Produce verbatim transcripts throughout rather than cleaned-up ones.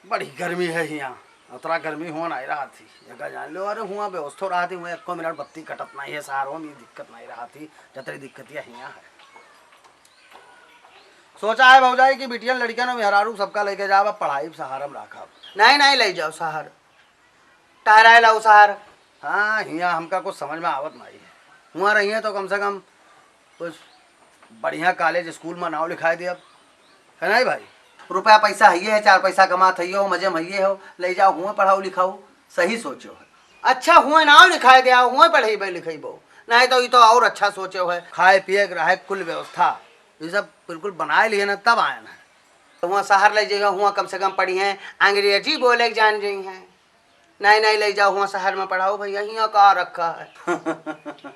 बड़ी गर्मी है हियाँ, अतरा गर्मी हुआ नाहीं रहत ही। एका जान लो, अरे हुआ व्यवस्था रहत ही, हुआ एको मिनट बत्ती कटत नाहीं है, शहरों में दिक्कत नाहीं रहत ही, जतरी दिक्कतिया हियाँ है। सोचा है भौजाई कि बिटियन लड़कियन और मेहरारू सबका लेके जाब, अब पढ़ाई शहर में राखब। नाहीं, नाहीं, ले जाओ शहर। टहराए लाओ शहर। हाँ, हियाँ हमका कुछ समझ में आवत नाहीं है। हुआ रही है तो कम से कम कुछ बढ़िया कॉलेज स्कूल में नाव लिखाए दिया, है नाहीं भाई? रुपया पैसा हइये है, चार पैसा कमात हइये हो, मजे में हइये हो, ले जाओ हुआ पढ़ाओ लिखाओ, सही सोचो है। अच्छा हुआ नाव लिखाए दिया, हुआ पढ़ेबे लिखेबो, नाहीं तो ई तो और अच्छा सोचो है। खाए पिए के रहे कुल व्यवस्था, ये सब बिल्कुल बनाए लिए ना तब आए ना। तो हुआ शहर ले जाइए, हुआ कम से कम पढ़ी हैं, अंग्रेजी बोले के जान जाई हैं। नाहीं, नाहीं, ले जाओ हुआ शहर में पढ़ाओ भैया, हियाँ का रखा है।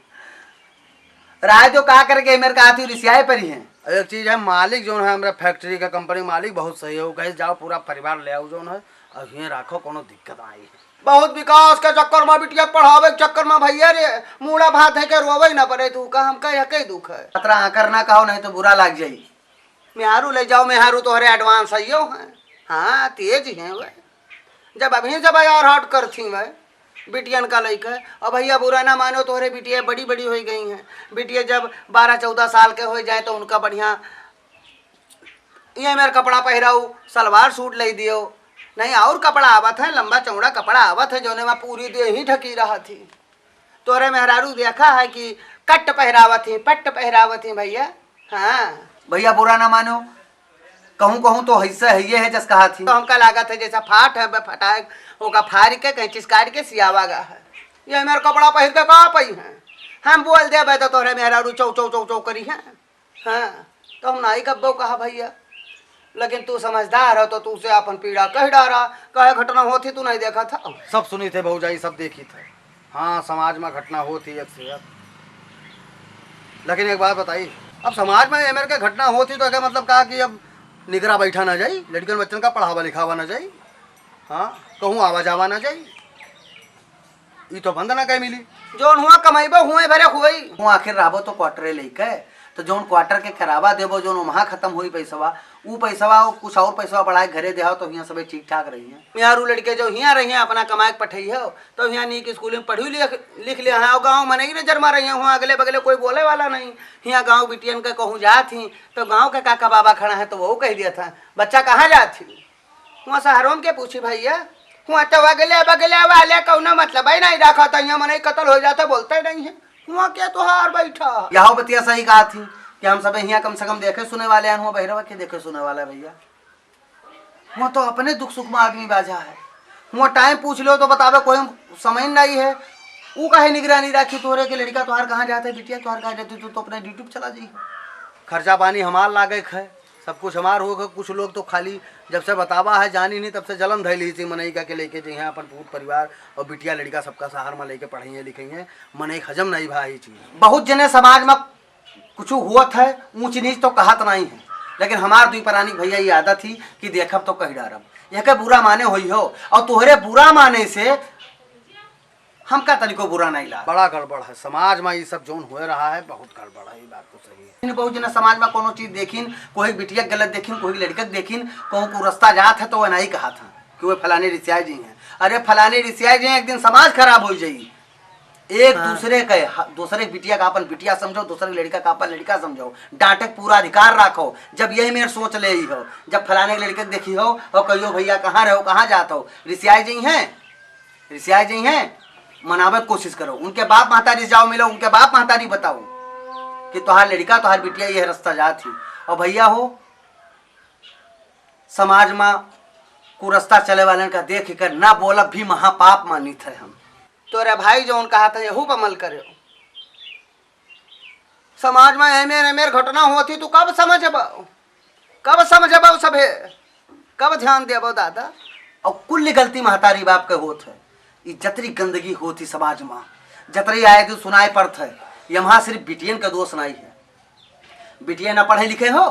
राय तो का करके मेरे का आती रिसियाए पर ही है। एक चीज है, मालिक जौन है हमरा फैक्ट्री का, कंपनी मालिक बहुत सही है, वो कहे जाओ पूरा परिवार ले आओ जौन है, और हियाँ राखो, कोनो दिक्कत ना आई। बहुत विकास के चक्कर में, बिटिया पढ़ावे के चक्कर में भैया रे, मूड़ा भात है के रोवे ना पड़े तू का, हम कहे के दुख है। अतरा आकर ना कहो, नहीं तो बुरा लग जाई। मेहरू ले जाओ, मेहरू तोहरे एडवांस हइयो हैं। हाँ, तेज हैं वे। जब अभी से बाजार हाट करती वे, बिटियन का लइके। अब भैया बुरा ना मानो, तोहरे बिटिया बड़ी बड़ी होइ गई हैं। बिटिया जब बारह चौदह साल के होइ जाए तो उनका बढ़िया ये मेर कपड़ा पहिराऊ, सलवार सूट ले दियो। नहीं और कपड़ा आवत है, लंबा चौड़ा कपड़ा आवत है, जौने में पूरी देह ही ढकी रहत ही। तोरे मेहरारू देखा है कि कट पहिरावत ही, पट्ट पहिरावत ही भैया। हाँ। भैया बुरा ना मानो, कहूँ कहूँ तो हिस्सा है ये है जस कहा थी। तो हमका लागत है जैसा फाट है, बे फटाए, ओका फाड़ के कहीं चिसकाड़ के सियावा गा है। ये मेरे कपड़ा पहिर के का पई है? हम बोल देबे तो तोरे मेहरारू चौ चौ चौ चौ करी है। हाँ, तो हम नाई कब्बो कहा भैया, लेकिन तू समझदार हो तो तू से अपन पीड़ा कह डारा। कहे घटना होती तू नहीं देखा था? सब सुनी थे भौजाई, सब देखी थे। हाँ, समाज में घटना होती एक से एक। लेकिन एक बात बताई, अब समाज में एमर के घटना होती तो क्या मतलब का कि अब निगरा बैठा ना जाई, लड़कन बच्चन का पढ़ावा लिखावा ना जाई, हाँ, कहूँ आवा जावा ना जाई। ई तो बंद ना कहे मिली। जौन हुआ कमाइबो, हुए भरे हुई। हुआ आखिर रहबो तो क्वार्टरे लेके, तो जौन क्वार्टर के किरावा देबो, जौन वहाँ खत्म हुई पैसवा, ऊ पैसवा, ऊ कुछ और पैसवा बढ़ाए घरे देहाओ, तो हियाँ सबे ठीक ठाक रही हैं। मेहरू लड़के जो हियाँ रही हैं, अपना कमाए के पठई हो, तो हियाँ नीक स्कूल में पढ़ी लिख, लिख लिया है। और गाँव में नहीं नजर मारे हैं, हुआ अगले बगले कोई बोले वाला नहीं। हियाँ गाँव बिटियन के कहूँ जात ही, तो गाँव के काका बाबा खड़ा है, तो वो कह दिया था, "बच्चा कहाँ जात ही?" हुआ शहरों के पूछी भैया, हुआ तो अगले बगले वाले कौनो मतलब ही नहीं रखा था, यहाँ मनई कत्ल हो जाता, बोलते नहीं है। हुआ क्या तोहार बैठा? यह बतिया सही कहा थी कि हम सब यहाँ कम से कम देखे सुने वाले हैं, हुआ बहिरवा के देखे सुने वाला है भैया। हुआ तो अपने दुख सुख में आदमी बाझा है। हुआ टाइम पूछ लो तो बतावे कोई समय नहीं है। ऊ काहे निगरानी राखी तोहरे के लड़का तोहार कहाँ जाते, बिटिया तोहार कहाँ जाते, तू तो अपने ड्यूटी पे चला जाई। खर्चा पानी हमार लागे है, सब कुछ हमार हो। कुछ लोग तो खाली जब से बतावा है जानी नहीं, तब से जलन धैली थी मनई का के लेके जइहें अपन पूत परिवार और बिटिया लड़का सबका शहर में लेके पढ़इहें लिखइहें। मनई हजम नहीं भा ई चीज। बहुत जने समाज में कुछ हुअत है, ऊंच नीच तो कहत नहीं है, लेकिन हमार दुई प्राणी भैया ये आदत ही कि देखब तो कही डारब, यह के बुरा माने होई हो। और तोहरे बुरा माने से हमका तनिको बुरा नहीं लाग। बड़ा गड़बड़ है समाज में, ये सब जौन हो रहा है, बहुत गड़बड़ है, ये बात तो सही है। इन बहुत जना समाज में कोनो चीज देखिन, कोई बिटिया के गलत देखिन, कोई लड़का के देखिन, कहूँ को रास्ता जात है तो वह नहीं कहा था कि वह फलाने रिसियाई जी हैं। अरे फलाने रिसियाई जी हैं, एक दिन समाज खराब हो जाई। एक हाँ। दूसरे के ह-, दूसरे के बिटिया का अपन बिटिया समझो, दूसरे के लड़का का अपन लड़का समझो, डांटे के पूरा अधिकार रखो। जब यही मेर सोच ले ही हो, जब फलाने के लड़के के देखी हो और कहियो भैया कहाँ रहो, कहाँ जात हो, रिसियाई जी हैं, रिसिया जइहें, मनावे के कोशिश करो। उनके बाप महतारी से जाओ मिलो, उनके बाप महतारी बताओ कि तोहार लड़का, तोहार बिटिया यह रास्ता जात ही। और भैया हो, समाज में कुरस्ता चले वालन का देख कर ना बोलब भी महापाप मानित है हम। तोरे भाई जौन कहा था, यहू पर अमल करो। समाज में एमेर एमेर घटना होती, तू कब समझबो? कब समझबो सभे? कब ध्यान देबो दादा? और कुल गलती महतारी बाप के होत है। ई जतरी गंदगी होती समाज में, जतरी आए दिन सुनाए पड़त है, यमहा सिर्फ बिटियन का दोष नहीं है। बिटिया ना पढ़े लिखे हो,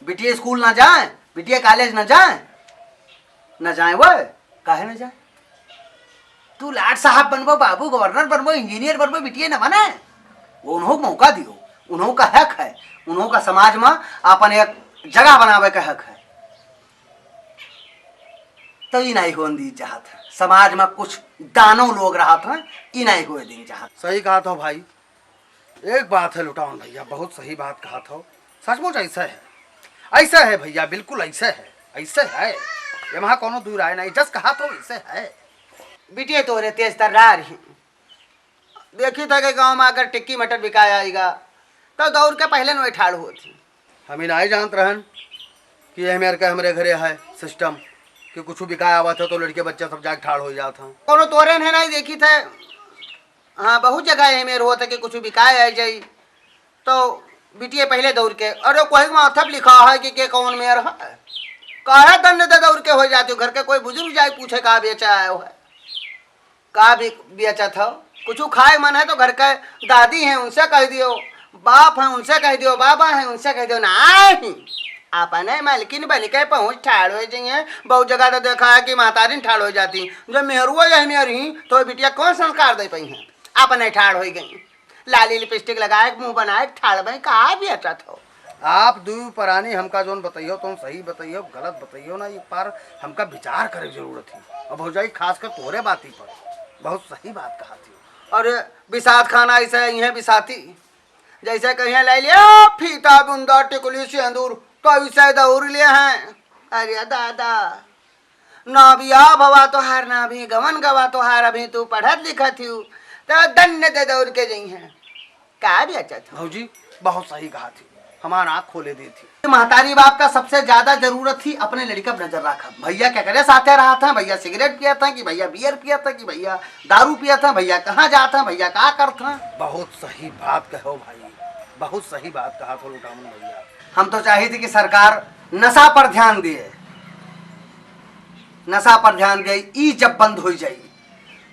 बिटिया स्कूल ना जाए, बिटिया कॉलेज ना जाए, ना जाए वो, काहे ना जाए? तू लाट साहब बनबो, बाबू गवर्नर बनबो, इंजीनियर बनबो, बिटिया न बने। वो उन्हों को मौका दियो, उन्हों का हक है, उन्हों का समाज में अपन एक जगह बनावे का हक है। तो ई नाहीं होन दी चाहत है। समाज में कुछ दानव लोग रहत हैं, ई नाहीं होए दिन चाहत। सही कहत हो भाई, एक बात है लुटावन भैया, बहुत सही बात कहत हो, सचमुच ऐसा है, ऐसा है भैया, बिल्कुल ऐसा है, ऐसा है, ये वहाँ कोनो दूर आए नहीं, जस कहत हो ऐसा है। बिटिया तोहरे तेज तर्रार ही, देखी था कि गाँव में अगर टिक्की मटर बिकाया आएगा, तो दौड़ के पहले नोए ठाड़ होत ही। हम ही नाहीं जानत रहन कि ये मेरे के हमरे घरे है सिस्टम कि कुछ बिकाया आवत है तो लड़के बच्चा सब जाके ठाड़ हो जात हैं। कोनो तोरे ने नाहीं देखी थे। हाँ, बहुत जगह ये मेर होत है कि कुछ बिकाया आ जाई, तो बिटिया पहले दौड़ के, अरे कोई माथा पे लिखा है कि के कौन मेर है, काहे दंड दे दौड़ के हो जाती हो, घर के कोई बुजुर्ग जाए पूछे का बेचा आयो है। का बे-, बेचत हो? कुछ खाए मन है तो घर के दादी हैं, उनसे कह दियो, बाप हैं, उनसे कह दियो, बाबा हैं, उनसे कह दियो। नहीं, अपने मलकिन बन के पहुँच ठाड़ हो जाइए। बहुत जगह तो देखा है कि महतारिन ठाड़ हो जाती, जब मेहरुआ यही में रही तो बिटिया कौन संस्कार दे पाई हैं? अपने ठाड़ हो गई, लाली लिपस्टिक लगाए, मुँह बनाए, ठाड़ में का बेचत हो? आप दुई परानी हमका जौन बतइहो, तौन सही बतइहो, गलत बतइहो ना, एक बार हमका विचार करे के जरूरत है। और भौजाई, खासकर तोहरे बाती पर बहुत सही बात कहा थी। और बिसात खाना ऐसे इहे बिसाती, जैसे कहिए ले लिया फीता, बुंदा, टिकुली, सेंदूर, तो इसे दौड़ लिए हैं। अरे दादा, ना बियाह भवा तोहार, ना भी गवन गवा तोहार, अभी तू पढ़त लिखत हिउ, त दंड दे दौड़ के जइहें। का बेचत हो? भौजी, बहुत सही कहा थी, हमार आँख खोले दे थी। महतारी बाप का सबसे ज्यादा जरूरत थी अपने लड़का पर नजर रखा। भैया केकरे साथे रहत हैं, भैया सिगरेट पियत हैं कि भैया बियर पियत हैं कि भैया दारू पियत हैं, भैया कहाँ जात हैं, भैया का करत हैं। बहुत सही बात कहो भाई, बहुत सही बात कहा थो लुटावन भैया। हम तो चाहित ही कि सरकार नशा पर ध्यान दिए, नशा पर ध्यान दिए, ई जब बंद होइ जाई।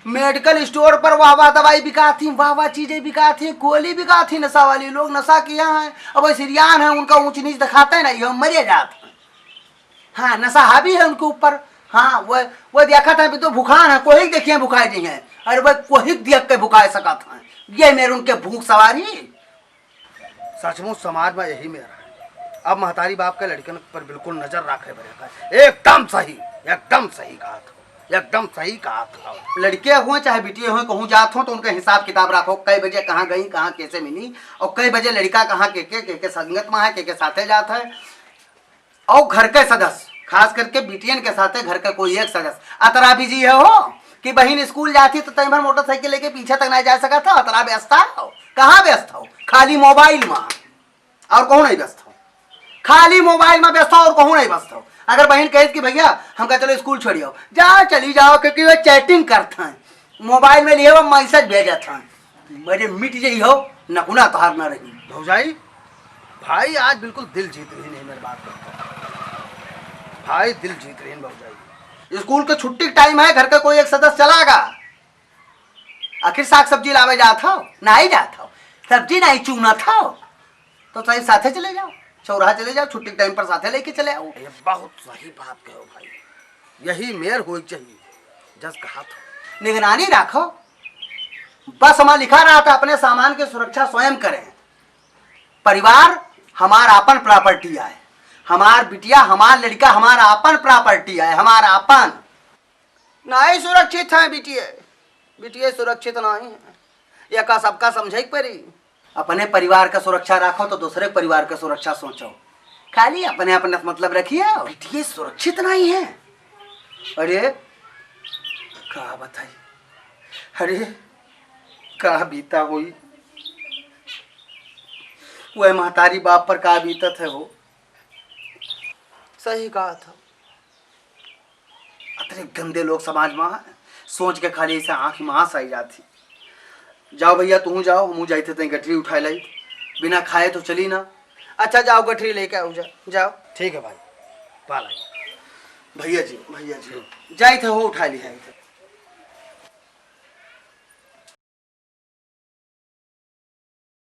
मेडिकल स्टोर पर वाह वाह दवाई बिकात ही, वाह वाह चीजें बिकात ही, गोली बिकात ही, नशा वाली लोग नशा किया है, अब वही सिरियान है, उनका ऊंच नीच दिखाते नहीं, हम मरे जात हैं। हाँ, नशा हावी है उनके ऊपर। हाँ, वह, वह देखत है, अभी तो भुखान है, कोहिक देखिए भुखाए जी हैं, अरे वह कोहिक देख के भुखाए सकत हैं, ये मेरे उनके भूख सवारी। सचमुच समाज में यही मेर है। अब महतारी बाप के लड़कन पर बिल्कुल नजर रखे बरे का। एकदम सही, एकदम सही कहा था, एकदम सही कहा था। लड़के हुए चाहे बिटिये हुए, कहूँ जात हो तो उनका हिसाब किताब रखो, कई बजे कहाँ गई, कहाँ कैसे मिली, और कई बजे लड़का कहाँ के, के, के, के संगत में है, के, के साथे जात है। और घर के सदस्य, खास करके बिटियन के साथे घर का कोई एक सदस्य अतरा बिजी है हो कि बहिन स्कूल जाती तो तई भर मोटरसाइकिल लेके पीछे तक ना जा सकत हो, अतरा व्यस्त हो। कहाँ व्यस्त हो? खाली मोबाइल में, और कहूँ नहीं व्यस्त हो। खाली मोबाइल में व्यस्त हो और कहूँ नहीं व्यस्त हो। अगर बहिन कहे कि भैया हमका चलो स्कूल छोड़ियो, जाओ, चली जाओ, क्योंकि वो चैटिंग करत हैं, मोबाइल में लिए वो मैसेज भेजत हैं, मरे मिट जाई हो, नकुना तोहार ना रही। भौजाई, भाई आज बिल्कुल दिल जीत रही नहीं मेरी बात करता। भाई दिल जीत रही भौजाई। स्कूल के छुट्टी टाइम है, घर का कोई एक सदस्य चला गा, आखिर साग सब्जी लावे जात हो, नहीं जात हो, सब्जी नहीं चुनत हो, तो सही साथे चले जाओ, चौराहा चले जाओ, छुट्टी टाइम पर साथे लेके चले आओ। ये बहुत सही बात कहो भाई, यही मेर होई चाहिए, जस कहा था। निगरानी रखो, बस हमारा लिखा रहा था, अपने सामान की सुरक्षा स्वयं करें। परिवार हमार आपन प्रॉपर्टी आए, हमार बिटिया, हमार लड़का हमार आपन प्रॉपर्टी आए, हमार आपन। नहीं सुरक्षित है बिटिये, बिटिये सुरक्षित नहीं है, एका सबका समझे के पड़ी। अपने परिवार का सुरक्षा रखो तो दूसरे परिवार का सुरक्षा सोचो, खाली अपने अपने से मतलब रखिए। बिटिये सुरक्षित नहीं है। अरे का बताई, अरे का बीता होई, वह महतारी बाप पर का बीतत है हो। सही कहा था। अतने गंदे लोग समाज में हैं, सोच के खाली ऐसे आँख में आँस आई जाती। जाओ भैया, तू जाओ, हम जाइते तई गठरी उठाए लाई, बिना खाए तो चली ना। अच्छा जाओ, गठरी लेके आओ, जा, जाओ। ठीक है भाई, पा लाई। भैया जी, भैया जी, जाइते हो उठा ली है।